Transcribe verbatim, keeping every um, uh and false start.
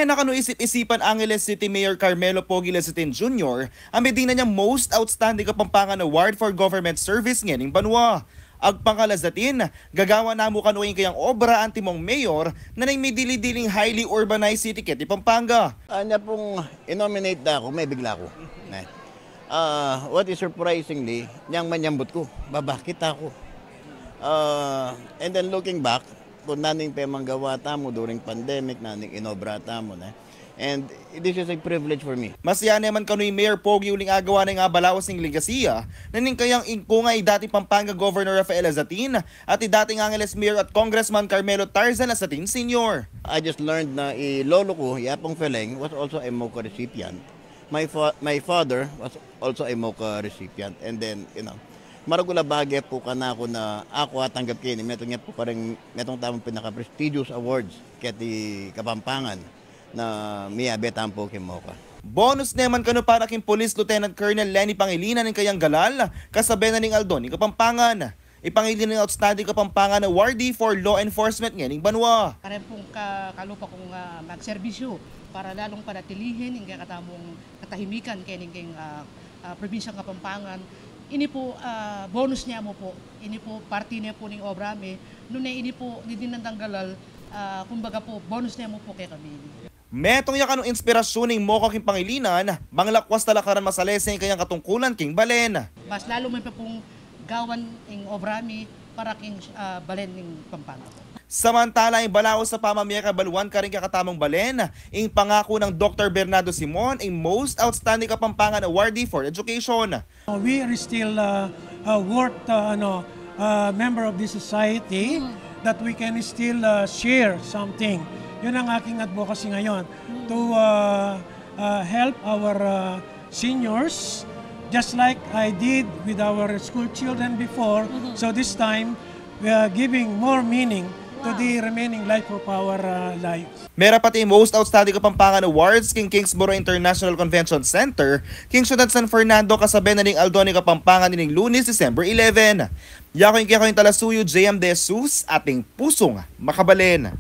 Nakanu isip-isipan Angeles City Mayor Carmelo Pogi Lazatin Junior a medina neng Most Outstanding Kapampangan Award for Government Service ngening banua. Agpangalazatin, gagawan na mu kanu ing kayang obra antimong mayor na ning midili-diling highly urbanized city keti Pampanga. Anya pung inominate da ku, mebigla ku. Ne? Ah, what is surprisingly, nyang manyambut ku, babakit aku. Ah, and then looking back, kung naning pemanggawa tamu during pandemic, naning inobra tamu, ne? And this is a privilege for me. Masaya ne man kanu i Mayor Pogi uling agawa na ing abalawas ning legasiya na ning kayang ingkunga i dating Pampanga Governor Rafael Lazatin at i dating Angeles Mayor at Congressman Carmelo Tarzan Lazatin Senior. I just learned na i lolo ku, i Apong Feleng, was also a MOCA recipient. My fa-, my father was also a MOCA recipient. And then, you know, maragul a bage pu kanaku na aku atanggap keni, metung ya pu kareng, metung tamung pinaka-prestigious awards keti Kapampangan na miyabe tamung king MOCA. Bonus ne man kanu para king Police Lieutenant Colonel Leni Pangilinan ing kayang galal, kasabe na ning aldo ning Kapampangan. Ipangilin ning Outstanding Kapampangan Awardee for Law Enforcement ngening banua. Kareng pung ka-, kalupa kung, ah, magserbisyu para lalung panatilihin ing kekatamung katahimikan keni king, ah, ah, probinsyang Kapampangan. Ini pu, ah, bonus ne mu pu. Ini pu, parti ne pu ning obra mi. Nune ini pu, didinandang galal, ah, kumbaga pu, bonus ne mu pu kekami ini. Metung ya kanu inspirasyun ning MOCA king Pangilinan, bang lakwas talakaran masalese ing kayang katungkulan king balen. Mas lalu me pa pung gawan ing obra mi para king, ah, balen ning Pampanga. Samantala, ing balawas a pamamie kabaluan karing kekatamung balen, ing pangaku nang Doktor Bernardo Simon, ing Most Outstanding Kapampangan Awardee for Education. We are still, uh, uh, worth, uh, ano, uh, member of this society that we can still, uh, share something. Yun ang aking advocacy ngayon, to, uh, uh, help our, uh, seniors, just like I did with our school children before. So this time, we are giving more meaning to the remaining life of our, uh, lives. Merapat ing Most Outstanding Kapampangan Awards king Kingsborough International Convention Center king syudad San Fernando, kasabe na ning aldo ning Kapampangan ining Lunes, December eleven. Yaku ing kekayung talasuyu, J M De Jesus, ating pusung makabalen.